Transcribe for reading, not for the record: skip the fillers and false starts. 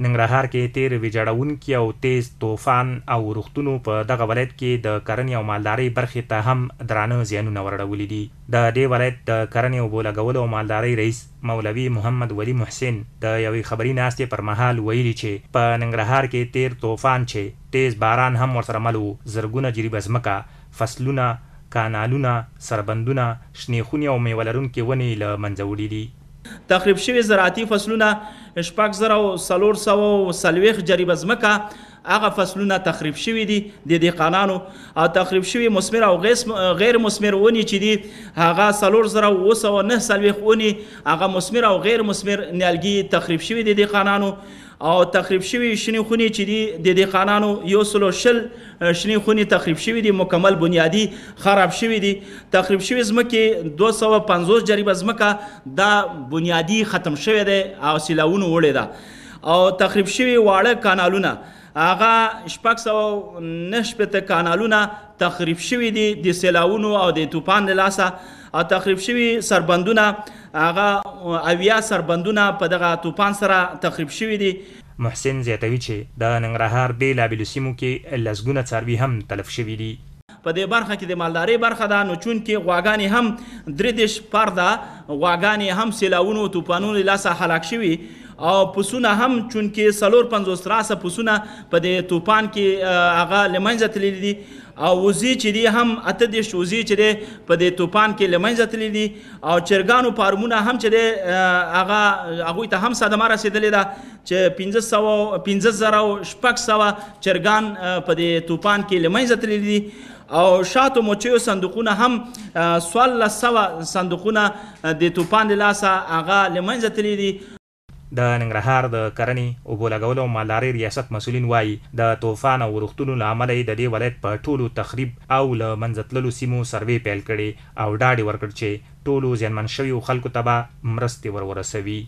ننګرهار کې تېر ویجاړونکي او تېز توفان او ورښتونو په دغه ولایت کې د کرنې او مالدارۍ برخې ته هم درانه زیانونه ور اړولي دي. د دې ولایت د کرنې، اوبولګولو او مالدارۍ رئیس مولوي محمد ولي محسن د یوې خبري ناستې پر مهال ویلي چې په ننګرهار کې تېر توفان چې تېز باران هم ورسره مل و، زرګونه جریبه ځمکه، فصلونه، کانالونه، سربندونه، شنې خونې او مېوه لرونکې ونې له منځه وړي دي. تخریب شوي زراعتي فصلونه 6440 جریبه ځمکه هغه فصلونه تخریب شوي دي د دهقانانو، او تخریب شوي مثمر او غیر مثمر ونې چې دي هغه 4749 ونې هغه مثمر او غیر مثمر نیالګي تخریب شوي دي دهقانانو، او تخریب شوي شنې خونې چې دي د دهقانانو 120 شنې خونې تخریب شوي دي، مکمل بنیادي خراب شوي دي. تخریب شوي ځمکې 250 جریبه ځمکه دا بنیادي ختم شوی دی او سیلاوونو وړې ده، او تخریب شوي واړه کانالونه هغه 669 کانالونه تخریب شوي دي د سیلاوونو او د توپان له لاسه، او تخریب شوي سربندونه هغه 70 سربندونه په دغه توپان سره تخریب شوي دي. محسن زیاتوي چې د ننګرهار بېلابېلو سیمو کې لسګونه څاروي هم تلف شوي دي. په دې برخه کې د مالدارۍ برخه ده، نو چونکې غواګانې هم 33 پرده غواګانې هم سیلاوونو او توپانونو له لاسه هلاک شوي، او پسونه هم چونکې 54 راسه پسونه په دې توپان کې هغه له منځه تللي دي، او وزې چې دي هم 38 وزې چې دی په دې توپان کې له منځه تللي دي، او چرګانو فارمونه هم چې دی هغه هغوی ته هم صدمه رسېدلې ده چې 5600 چرګان په دې توپان کې له منځه تللي دي، او شاتو موچیو صندوقونه هم 1400 صندوقونه د توپان له لاسه هغه له منځه تللي دي. د ننګرهار د کرنې، اوبولګولو او مالدارۍ ریاست مسؤلین وایي د توفان او ورښتونو له امله یې د دې ولایت په ټولو تخریب او له منځه تللو سیمو سروې پیل کړې او ډاډ یې ورکړ چې ټولو زیانمن شویو خلکو ته به مرستې ور ورسوي.